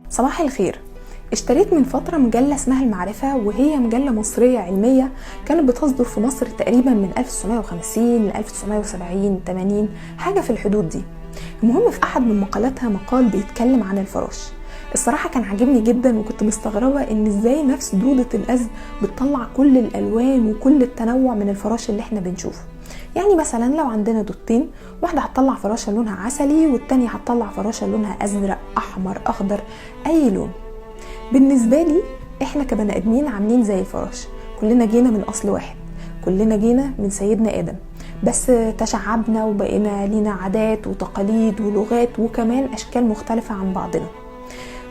صباح الخير. اشتريت من فترة مجلة اسمها المعرفة، وهي مجلة مصرية علمية كانت بتصدر في مصر تقريبا من 1950 ل 1970 80، حاجة في الحدود دي. المهم في أحد من مقالاتها مقال بيتكلم عن الفراش. الصراحة كان عاجبني جدا، وكنت مستغربة ان ازاي نفس دودة الأز بتطلع كل الألوان وكل التنوع من الفراش اللي احنا بنشوفه. يعني مثلا لو عندنا دودتين، واحدة هتطلع فراشة لونها عسلي والتانية هتطلع فراشة لونها أزرق أحمر أخضر، أي لون. بالنسبة لي احنا كبني ادمين عاملين زي الفراش، كلنا جينا من اصل واحد، كلنا جينا من سيدنا ادم، بس تشعبنا وبقينا لينا عادات وتقاليد ولغات وكمان اشكال مختلفة عن بعضنا.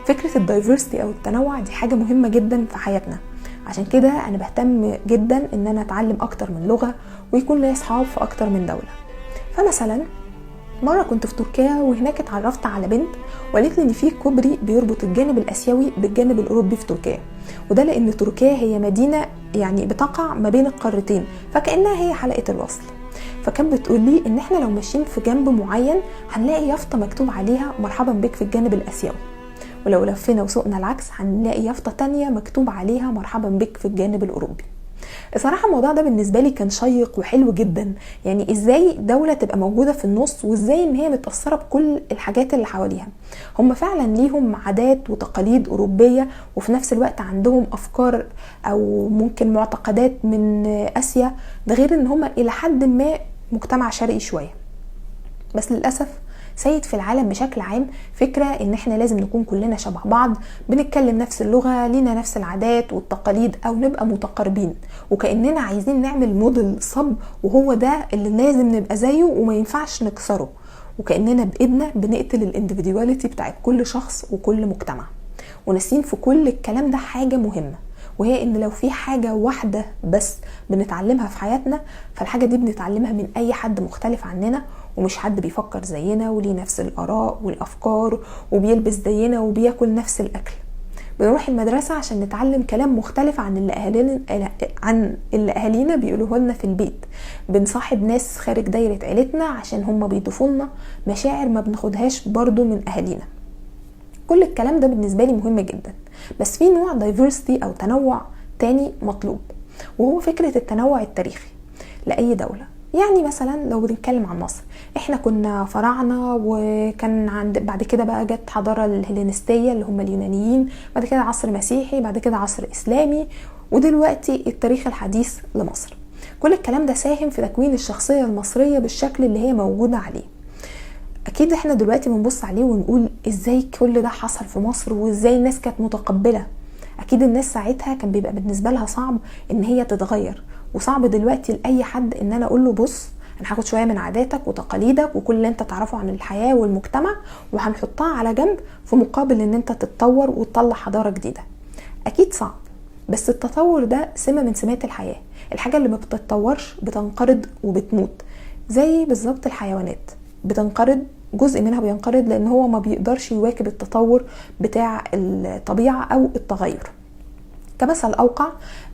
فكرة ال diversity او التنوع دي حاجة مهمة جدا في حياتنا، عشان كده انا بهتم جدا ان انا اتعلم اكتر من لغة ويكون لي اصحاب في اكتر من دولة. فمثلا مرة كنت في تركيا وهناك اتعرفت على بنت وقالت لي ان في كوبري بيربط الجانب الاسيوي بالجانب الاوروبي في تركيا، وده لان تركيا هي مدينة يعني بتقع ما بين القارتين، فكأنها هي حلقة الوصل. فكانت بتقول لي ان احنا لو ماشيين في جنب معين هنلاقي يافطة مكتوب عليها مرحبا بك في الجانب الاسيوي، ولو لفينا وسوقنا العكس هنلاقي يافطة تانية مكتوب عليها مرحبا بك في الجانب الاوروبي. الصراحة الموضوع ده بالنسبة لي كان شيق وحلو جدا، يعني ازاي دولة تبقى موجودة في النص وازاي ان هي متأثرة بكل الحاجات اللي حواليها. هم فعلا ليهم عادات وتقاليد أوروبية، وفي نفس الوقت عندهم أفكار أو ممكن معتقدات من آسيا، ده غير ان هم إلى حد ما مجتمع شرقي شوية. بس للأسف سيد في العالم بشكل عام فكرة ان احنا لازم نكون كلنا شبه بعض، بنتكلم نفس اللغة، لينا نفس العادات والتقاليد، او نبقى متقاربين، وكأننا عايزين نعمل موديل صب وهو ده اللي لازم نبقى زيه وما ينفعش نكسره، وكأننا بإيدنا بنقتل ال individuality بتاعت كل شخص وكل مجتمع. وناسين في كل الكلام ده حاجة مهمة، وهي ان لو في حاجة واحدة بس بنتعلمها في حياتنا، فالحاجة دي بنتعلمها من اي حد مختلف عننا، ومش حد بيفكر زينا وليه نفس الآراء والأفكار وبيلبس زينا وبياكل نفس الأكل. بنروح المدرسة عشان نتعلم كلام مختلف عن اللي أهالينا بيقولوه لنا في البيت. بنصاحب ناس خارج دايرة عيلتنا عشان هم بيضيفوا لنا مشاعر ما بناخدهاش برضو من أهالينا. كل الكلام ده بالنسبة لي مهم جدا، بس في نوع diversity أو تنوع تاني مطلوب، وهو فكرة التنوع التاريخي لأي دولة. يعني مثلا لو بنتكلم عن مصر، احنا كنا فراعنة، وكان عند بعد كده بقى جت حضارة الهيلينستية اللي هم اليونانيين، بعد كده عصر مسيحي، بعد كده عصر إسلامي، ودلوقتي التاريخ الحديث لمصر. كل الكلام ده ساهم في تكوين الشخصية المصرية بالشكل اللي هي موجودة عليه. اكيد احنا دلوقتي بنبص عليه ونقول ازاي كل ده حصل في مصر وازاي الناس كانت متقبلة. اكيد الناس ساعتها كان بيبقى بالنسبة لها صعب ان هي تتغير، وصعب دلوقتي لأي حد ان انا اقول له بص انا هاخد شوية من عاداتك وتقاليدك وكل اللي انت تعرفه عن الحياة والمجتمع وهنحطها على جنب في مقابل ان انت تتطور وتطلع حضارة جديدة. اكيد صعب، بس التطور ده سمة من سمات الحياة. الحاجة اللي ما بتتطورش بتنقرض وبتموت، زي بالظبط الحيوانات بتنقرض، جزء منها بينقرض لان هو ما بيقدرش يواكب التطور بتاع الطبيعة او التغير. كمثل أوقع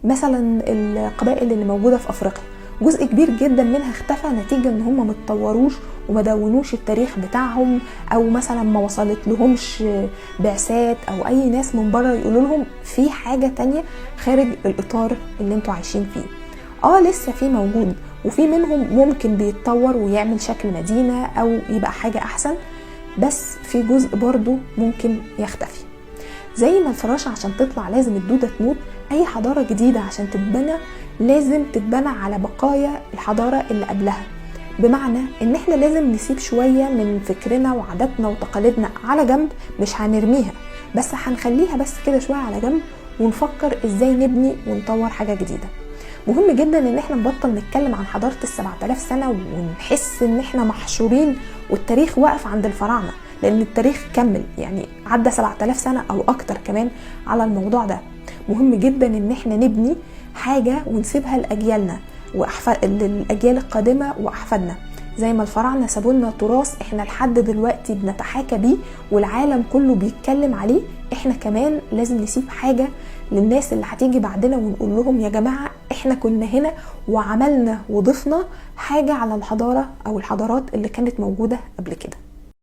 مثلا القبائل اللي موجودة في أفريقيا، جزء كبير جدا منها اختفى نتيجة ان هم متطوروش وما دونوش التاريخ بتاعهم، او مثلا ما وصلت لهمش بعثات او اي ناس من بره يقولوا لهم في حاجة تانية خارج الإطار اللي انتوا عايشين فيه. لسه في موجود، وفي منهم ممكن بيتطور ويعمل شكل مدينة او يبقى حاجة احسن، بس في جزء برضو ممكن يختفي. زي ما الفراشة عشان تطلع لازم الدودة تموت، أي حضارة جديدة عشان تتبنى لازم تتبنى على بقايا الحضارة اللي قبلها. بمعنى إن إحنا لازم نسيب شوية من فكرنا وعاداتنا وتقاليدنا على جنب، مش هنرميها بس هنخليها بس كده شوية على جنب، ونفكر إزاي نبني ونطور حاجة جديدة. مهم جدا إن إحنا نبطل نتكلم عن حضارة 7000 سنة ونحس إن إحنا محشورين والتاريخ وقف عند الفراعنة، لأن التاريخ كمل، يعني عدى 7000 سنة أو أكتر كمان على الموضوع ده. مهم جدا إن إحنا نبني حاجة ونسيبها لأجيالنا للأجيال القادمة وأحفادنا. زي ما الفراعنة سابولنا تراث إحنا لحد دلوقتي بنتحاكى بيه والعالم كله بيتكلم عليه، إحنا كمان لازم نسيب حاجة للناس اللي هتيجي بعدنا ونقول لهم يا جماعة إحنا كنا هنا وعملنا وضفنا حاجة على الحضارة أو الحضارات اللي كانت موجودة قبل كده.